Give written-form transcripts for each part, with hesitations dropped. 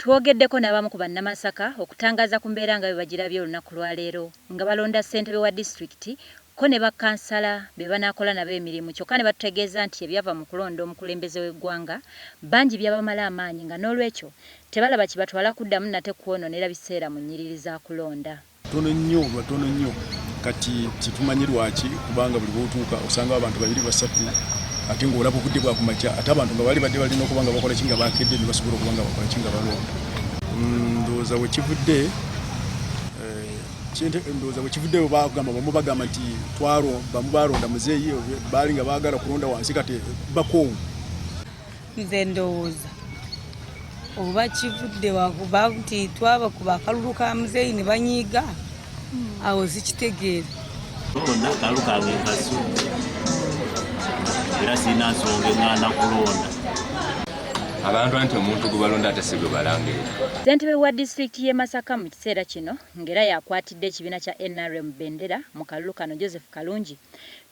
Twogeddeko n'abamu ku bannamasaka okutangaaza ku mbeera nga bwebagirabye olunaku lwaleero nga balonda ssentebe wa disitulikiti kko ne bakkansala bebanaakola nabo emirimu kyokka nebatutegeeza nti ebyava mu kulonda omukulembeze w'eggwanga bangi byabamala amaanyi nga n'olwekyo tebalaba kibatwala kuddamu nate kwonoonera biseera mu nnyiriri za kulonda. Batono nnyo, batono nnyo. Kati tetumanyi lwaki, kubanga buli bwotuuka osanga abantu babiri basatu, ate ng'olaba obudde bwa kumakya, ate abantu nga bali badde balina okuba nga bakola ki nga bakedde ne basobola okuba nga bakola ki nga balonda. Ndowooza we kivudde, ndowooza we kivudde bagamba, bamu bagamba nti bamu balonda muzeeyi, baali nga baagala kulonda wansi, kati bakoowu. Nze ndowooza oba kivudde wakuba nti twabakuba akalulu ka muzeeyi ne banyiiga, awo sikitegeera. Kulonda akalulu kange nkasu era sirina nsonga eŋŋaana kulonda. Abantu anti omuntu gwe balonda ate si gwe balangirira. Ssentebe wa disitulikiti y'e Masaka mu kiseera kino ng'era y'akwatidde ekibiina kya nrm bendera mu kalulu kano Joseph Kalungi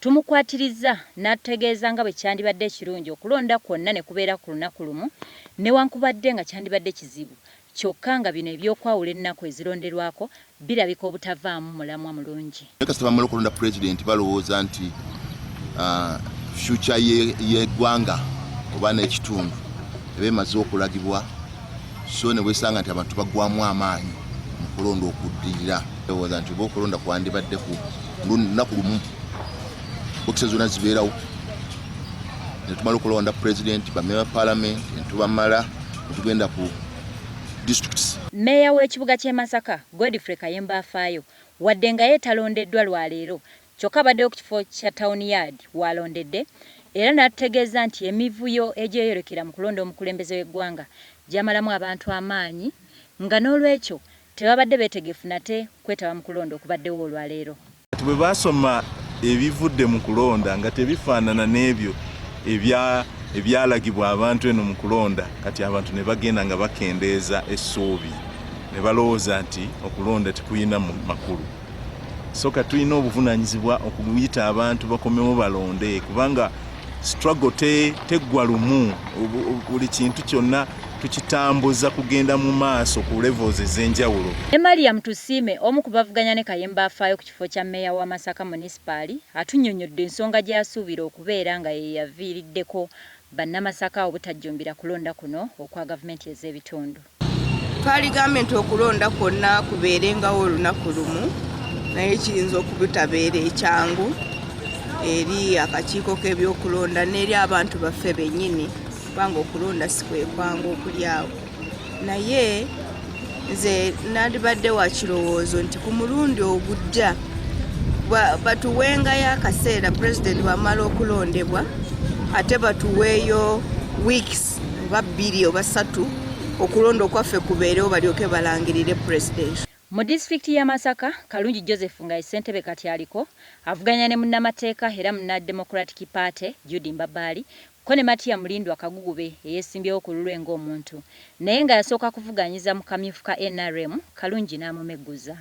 Tumukwatirizza n'atutegeeza nga bwe kyandibadde ekirungi okulonda kwonna ne kubeera ku lunaku lumu newankubadde nga kyandibadde kizibu kyokka nga bino eby'okwawula ennaku ezironderwako birabika obutavaamu mulamwa mulungi. Naye kasita bamala okulonda pulezidenti balowooza nti future y'eggwanga oba n'ekitundu eba emaze okulagibwa, so ne wesanga nti abantu baggwamu amaanyi mu kulonda okuddirira. Ndowooza nti oba okulonda kwandibadde ku lunaku lumu, bokisa zonna zibeerawo ne tumala okulonda pulezidenti, bamemba palamenti ne tubamala ne tugenda ku districts. Mmeeya w'ekibuga ky'e Masaka, Godfrey Kayemba Afaayo wadde nga ye talondeddwa lwa leero Kyokka abaddeyo ku kifo kya Town Yard w'alondedde era n'atutegeeza nti emivuyo egyeyolekera mu kulonda omukulembeze w'eggwanga gyamalamu abantu amaanyi nga n'olwekyo tebabadde beetegefu nate kwetaba mu kulonda okubaddewo olwaleero. Kati bwe baasoma ebivudde mu kulonda nga tebifaanana n'ebyo ebyalagibwa abantu eno mu kulonda, kati abantu ne bagenda nga bakendeeza essuubi ne balowooza nti okulonda tekulina makulu. So kati tulina obuvunanyizibwa okuyita abantu bakomewo balonde, kubanga struggle teggwa lumu. Buli kintu kyonna tukitambuza kugenda mu maaso ku levels ez'enjawulo. Ne Mariam Tusiime omu ku bavuganya ne Kayemba afaayo ku kifo kya Mmeeya wa Masaka Munisipaali atunnyonnyodde ensonga gy'asuubira okubeera nga yeyaviiriddeko Bannamasaka obutajjumbira kulonda kuno okwa gavumenti ez'ebitundu. Twaligambye nti okulonda kwonna kubeerengawo olunaku lumu, naye kiyinza okubutabeera ekyangu eri akakiiko k'ebyokulonda n'eri abantu baffe bennyini, kubanga okulonda si kwe kwangu okuli awo. Naye nze nandibadde wa kirowoozo nti ku mulundi ogujja batuwengayo akaseera pulezidenti bwamala okulondebwa, ate batuweeyo weeks oba 2 oba 3 okulonda okwaffe kubeerewo balyoke balangirire pulezidenti. Mu disitulikiti ya Masaka, Kalungi Joseph nga ye ssentebe kati aliko, avuganya ne munnamateeka era munna Democratic Party Jude Mbabaali kko ne Matia Mulindwa Kagugube eyeesimbyewo ku lulwe ng'omuntu naye nga yasooka kuvuganyiza mu kamyufu ka nrm, Kalungi n'amumegguza.